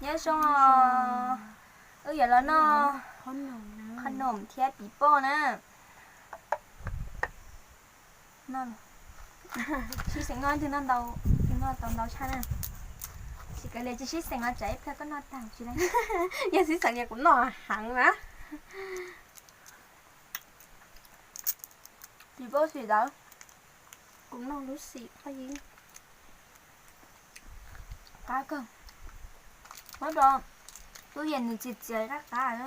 Nyob zoo, wb yuav los noj qhov noom thiab pim poj na. Sib xeem noj twg noj ntau, twg noj tau ntau tshaj na. Tsis kav liam tsis sib xeem los tsam ib pliag koj noj tag tsis. Yog sib xeem ces kuv noj heev na. Pim poj xim dawb. Kuv noj lub xim qab yeeb. Qab kawg. Muab rau tub yees nws txias txias qab qab.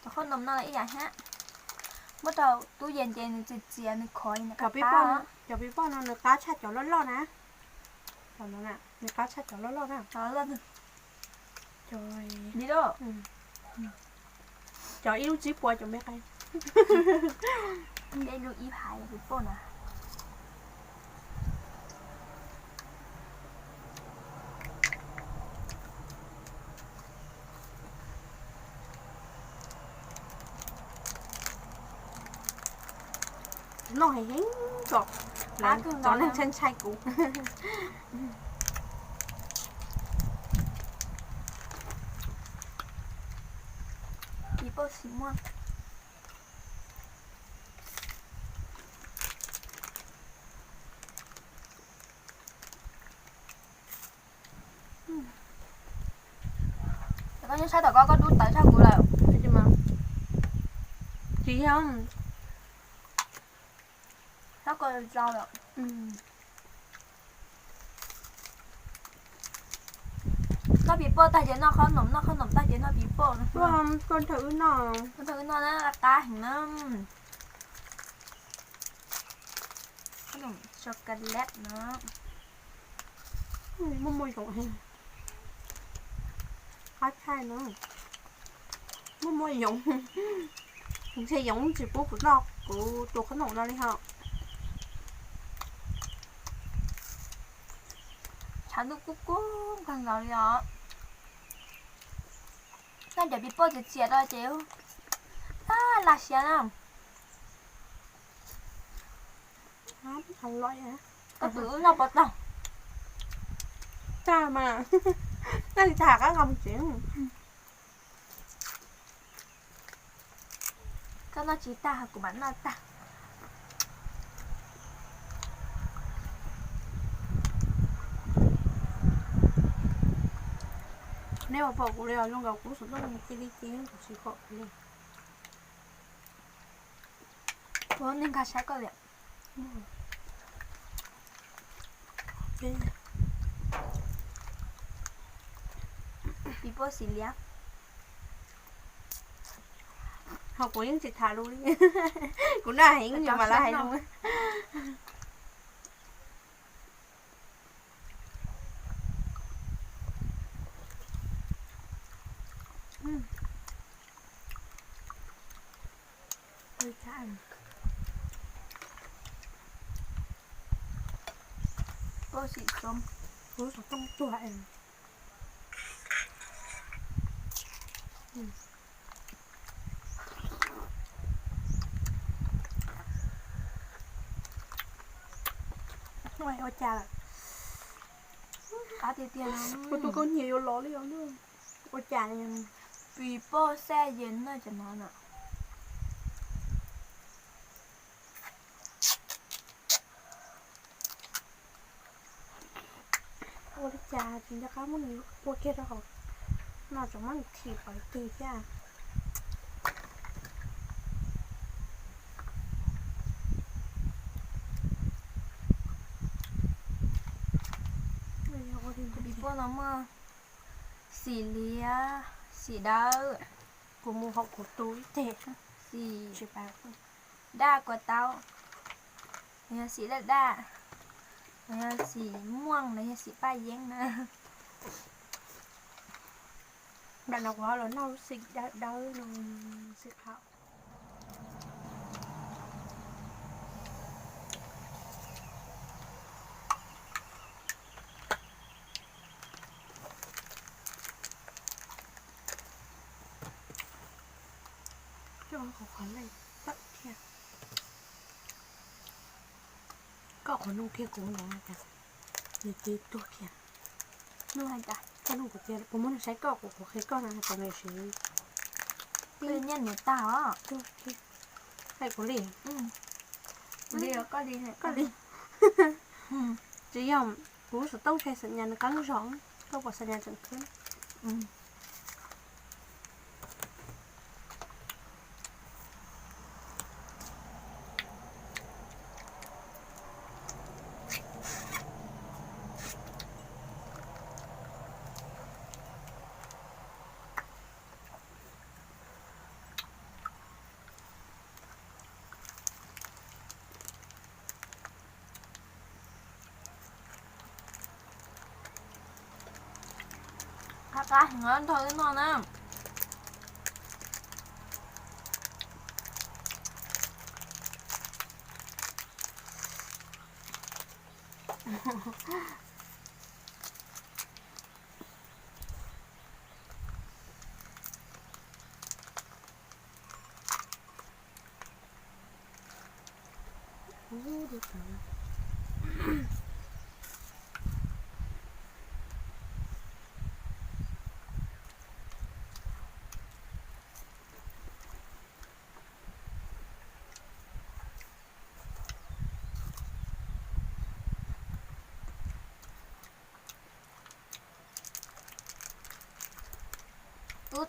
Cov qhob noom no ib yam thiab. Muab rau tub yees ces nws txias txias nws khov. Cov pim poj no nws qab tshaj cov loj loj na. Nws qab tshaj cov loj loj na. Cov ib lub tsib puas cov me qe. Peb lub ib phav pim poj na. Noj heev heev tso, cov neeg ntshai ntshai kuv. Pim poj xim muaj. Koj nyob sab tom koj, koj dub tawv tshaj kuv lawm. Tsis yog, sab ko zau lawm. Noj pim poj tag ces noj qhob noom, noj qhob noom tag ces noj pim poj. Tuaj nrog wb noj, tuaj nrog wb noj na, qab heev na. Qhob noom chocolate no. Muaj muaj yoov, qab tshaj no. Muaj muaj yoov, ntshe yoov tsis pub kuv noj kuv tus qhob noom no li hos. Tshav ntuj kub kub kawg nkaus li os. Noj cov pim poj txias txias rau ces laj siab na. Koj tus wb noj puas tag? Tag mas, noj li tag qab nqa mus tsev. Koj noj tsis tag kuv mam noj tag. Neb ua pom kuv li os, zoo nkaus kuv xov tooj cia li ci, kuv tsis pom kuv li. Ua neeg nkag siab koj li. Pim poj xim liab. Ho kuv yeej tsis tham lus li. Kuv noj heev mas lawv hais lus. Poj xim xoob, kuv xov tooj tuag es. Ua cas lawm? Qab tiag tiag no. Kuv tus koj nyiam yuav los li os. Ua cas pim poj xaj yees no cov no na. Ua li cas tsis nco qab muab nws ua kiag rau hauv no, tseem muab nws thim pov tig thiab. Pim poj no muaj xim liab, xim dawb. Kuv mus hauv kuv tus ib teg. Xim daj kua taub, los yog xim daj daj, los yog xim muaj, los yog xim paj yeeb na. Nram no kuv ho los noj lub xim dawb dawb no, xim qhauv. Coj qhov qhov lej tawm thiab. Koj qhov nug kiag kuv ntawd cas nws tig tuag kiag. Nug hais cas? Koj nug kuv tias puas muaj neeg saib koj, kuv qhuav qhia koj na, tam sim no nyiaj niam tag os. Hais kuv li, koj li, tsis yog, kuv lub xov tooj tshaj xam nyas nws qeeb zog, koj puas xam nyas tseem khwb. Qab qab heev, nrog wb noj na. Wb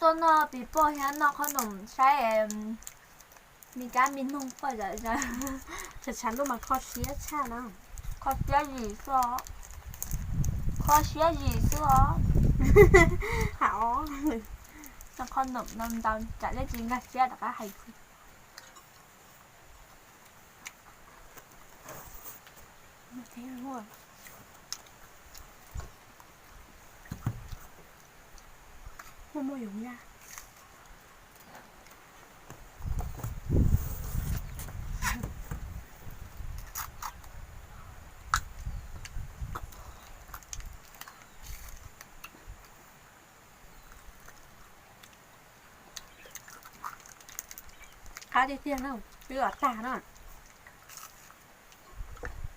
tuaj noj pis poj thiab noj qhob noom saib me kab me noog poj zam zaws. Tshav tshav ntuj mas kho siab tshaj na. Kho siab zim xwb os. Kho siab zim xwb os. Noj qhob noom no ntau tsam dej tsis nkag siab rov qab hais. Muaj muaj yoov ya. Qab tiag tiag na, twb los tag na.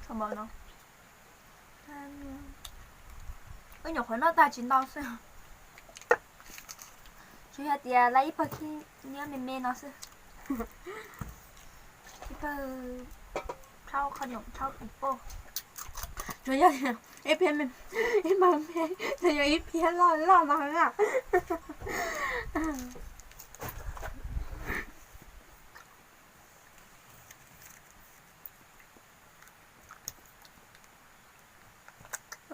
Wb nyuam qhuav noj tag tsis ntau xwb. Tsuas yog tias lawv ib pawg khib nyiab me me no xwb. Ib pawg rhaub qhob noom rhaub pis poj. Tsuas yog ib phiab me, ib pawg me, tsuas yog ib phiab loj loj no na.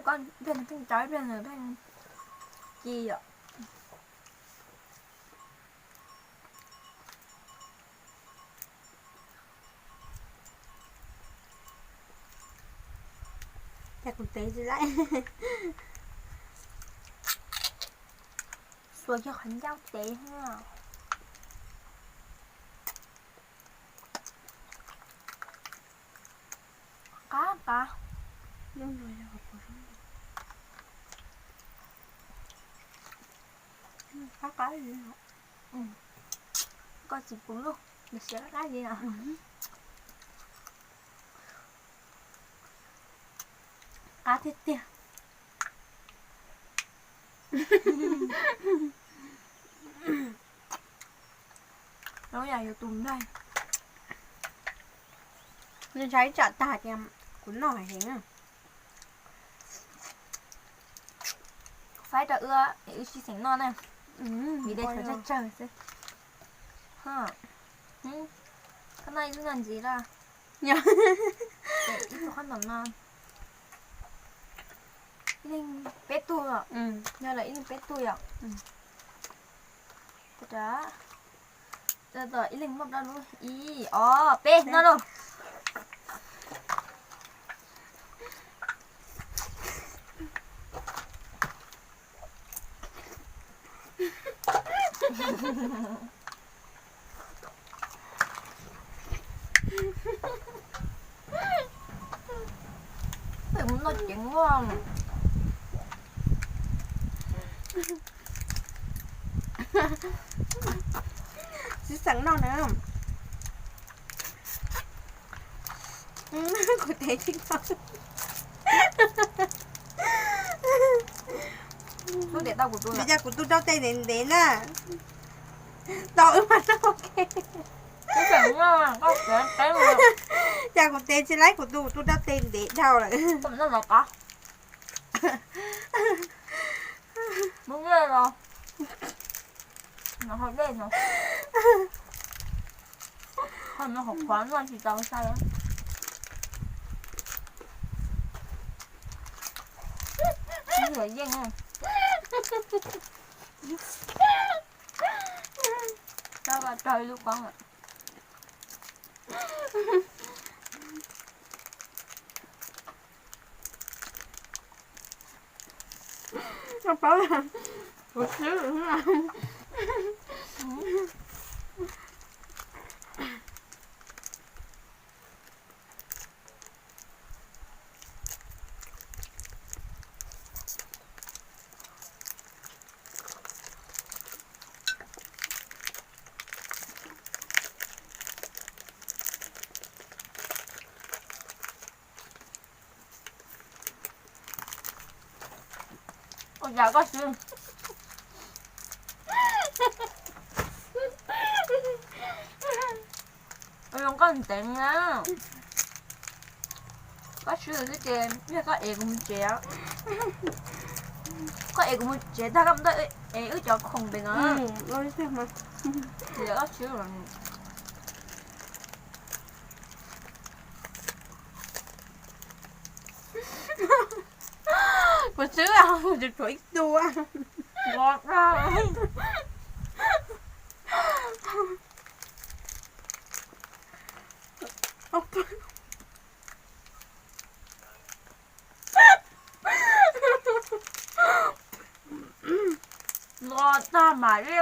Koj ib pliag nws pheej cov ib pliag nws pheej ci yom. Cas kuv tev tsis laib. Xuas kiag qhov ncauj tev. Qab qab. Qab qab li. Koj tsis pum lub, nws siav qab qab li os. Qab tiag tiag. Lub yam yus tus nplaig. Nws ntshai tsam tag tias kuv noj heev. Faib rau wb, wb sib xeem noj na. Vim dej tsawg tsawg xwb. Koj noj ib lub no ntxiv lawm. Ib tug qhob noom no ib leeg peb tug, yog lawm ib leeg peb tug yom. Ib leeg muaj plaub lub, ib, ob, peb, noj lauj. Peb mus noj ceev. Sib xeem noj na. Kuv tev tsis tau. Vim yog kuv tus rau tes ntev ntev na, tau wb mas noj ua ke. Cas kuv tes tsis laib kuv tus, kuv tus rau tes ntev dhau lawm. Qhov no hov qhuav noj tsis tau sai. Yeej, rau ib lub qoob lawm. Koj paub, kuv swb. Ua cas koj swb? Ua zoo koj ntev na. Koj swb lawm xwb ces yog koj ev kuv mus tsev. Koj ev kuv mus tsev tag koj mus tuaj ev wb cov khoom pem no. Koj swb. Kuv swb, kuv tsuas tshuav ib tug. Los tag mam li.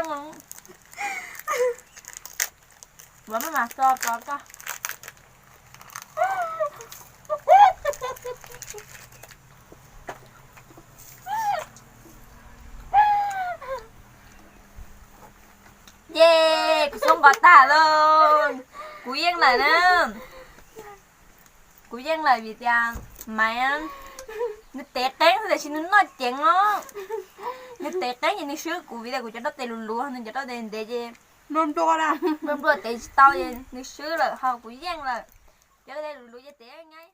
Ua maj mam so tso koj. Yes, kuv xub nqos tag lawm. Kuv yeej lawm na. Kuv yeej lawm vim tias Maiv, nws tev qeeb tiam sis nws noj ceev os. Nws tev qeeb ces nws swb kuv vim tias kuv cov rau tes luv luv, nws cov rau tes ntev ces nplua nplua tev tsis tau ces nws swb lawm ho kuv yeej lawm. Cov rau tes luv luv ces tev nyaib.